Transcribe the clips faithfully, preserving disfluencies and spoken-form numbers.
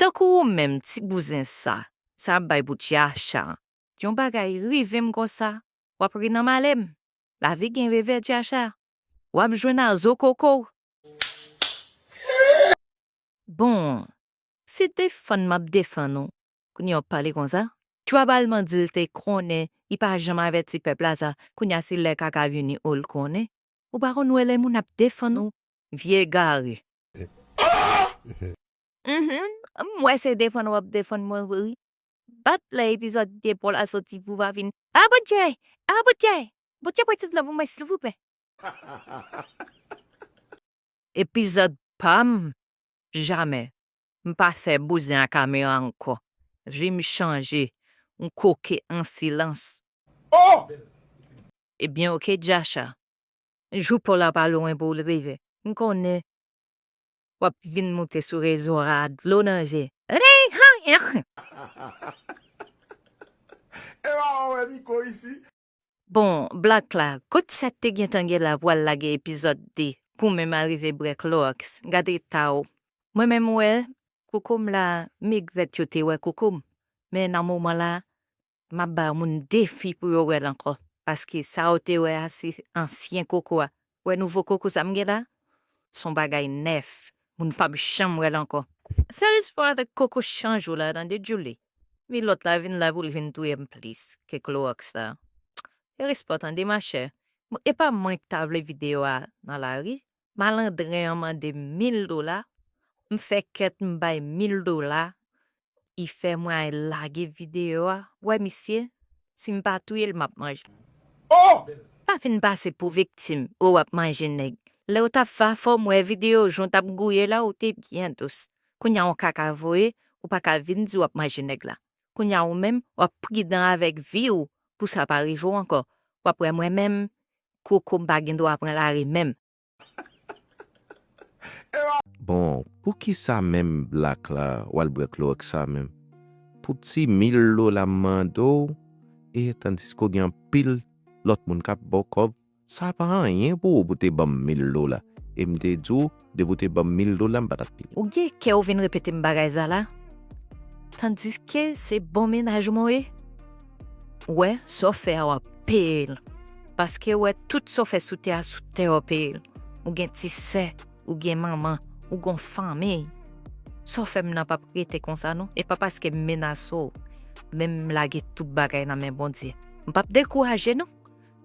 Tankou ou menm, ti bouzen sa, sa ap bay pou Djacha. Yon bagay rive m konsa, w ap ri nan male m. Lavi gen revè, Djacha. W ap jwenn a zo koko w. Bon, se defann m ap defann ou, kounye a w ap pale konsa? Twa bal man di l te konnen, li pa janm avèti pèp la sa, kounye a se lè kaka vini o l konnen. Ou pa konn wè lè moun ap defann ou, vye egare. Mhm, m wè se defann w ap defann mwen wi. Bat lè epizòd de pou la soti pou pa vin. A Bondye! A Bondye! Bondye pran ti lan pou mwen silvouplè. Epizòd pa m, jamè. M pa fè bouzen a kamera ankò. Vi m chanje, m koke an silans. Oh! Ebyen oke Djacha. Jou pa w la pa lwen pou l rive. M konnen w ap vin moute sou rezo a dlo nan je. Ren, han, en. Ewa, w wè Miko isi? Bon, Black la, kot Sèt te gentan gen la pou al lage epizòd de pou menm al rive bwè klowòks? Gade eta w. Mwen menm wè, koko m la, m egrèt yo te wè koko m. Men nan moman la, m ap ba moun defi pou yo wè l ankò. Paske sa yo te wè a, se ansyen koko a. Wè nouvo koko sa m gen la? Se yon bagay nèf. Moun p ap janm wè l ankò. Fè espwa avèk koko chanj ou la, tande, Djoulie. Men lòt la vin la pou l vin touye m plis ke klowòks la. Fè espwa, tande, machè. E pa mwen k ta vle videyo a nan lari. Malandren an mande m mil dola. M fè kèt m bay mil dola. Li fè mwen al lage videyo a. Wè misye, si m pa touye l, m ap manje. Oh! Pa fin pase pou viktim, ou w ap manje nèg. Lè w t ap fè afè w, m wè videyo jan w t ap gouye la, ou te byen dous. Kounye a yon kaka voye, ou pa ka vin di w ap manje nèg la. Kounye a ou menm, w ap pridan avèk vi w pou sa pa rive w ankò. W ap wè mwen menm, koko m pa gen dwa pran lari menm. Bon, poukisa menm Black la w al bwè klowòks sa menm? Pou ti mil dola m mande w, e tandiske w gen anpil lòt moun k ap ba w kòb, sa pa anyen pou ou pou te ban m mil dola. E m te di w, depi w te ban m mil dola, m pa t ap peye. Ou gen kè ou vin repete m bagay sa la? Tandiske se bon mennaj ou mwen ye. Ou wè, sa w fè a w ap peye l. Paske ou wè tout sa w fè sou tè a, sou tè w ap peye l. Ou gen ti sè, ou gen manman, ou gon fanmiy. Sa w fè m nan p ap rete konsa non. E pa paske m menase w, men m lage tout bagay nan men Bondye. M p ap dekouraje non.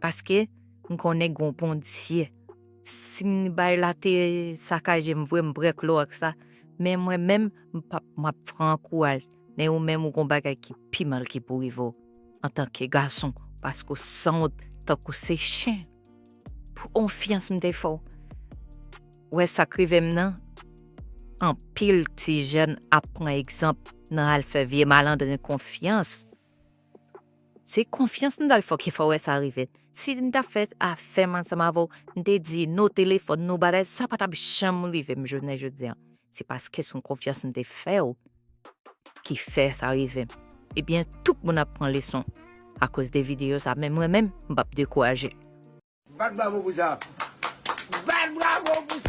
Paske m konnen gon Bondye. Si m bay la te sakaje m vre, m bwè klowòks la, men mwen menm, m p ap, m ap pran kouwal. Men ou menm, ou gon bagay ki pi mal ki pou rive w antanke gason, paske w sanwont tankou se chen. Pou konfyans m te fè w. Wè sa k rive m nan? Anpil ti jèn ap pran egzanp nan al fè vye malandren konfyans. Se konfyans m t al fè w ki fè w wè sa rive. Si m t ap fè afè m ansanm avè w, m te di nou telefòn, nou bagay, sa pa t ap janm rive m jounen jodi a. Se paske se yon konfyans m te fè w ki fè sa rive m. Ebyen, tout moun ap pran leson akoz de videyo sa, men mwen menm, m p ap dekouraje. Bat bravo pou sa. Bat bravo pou sa.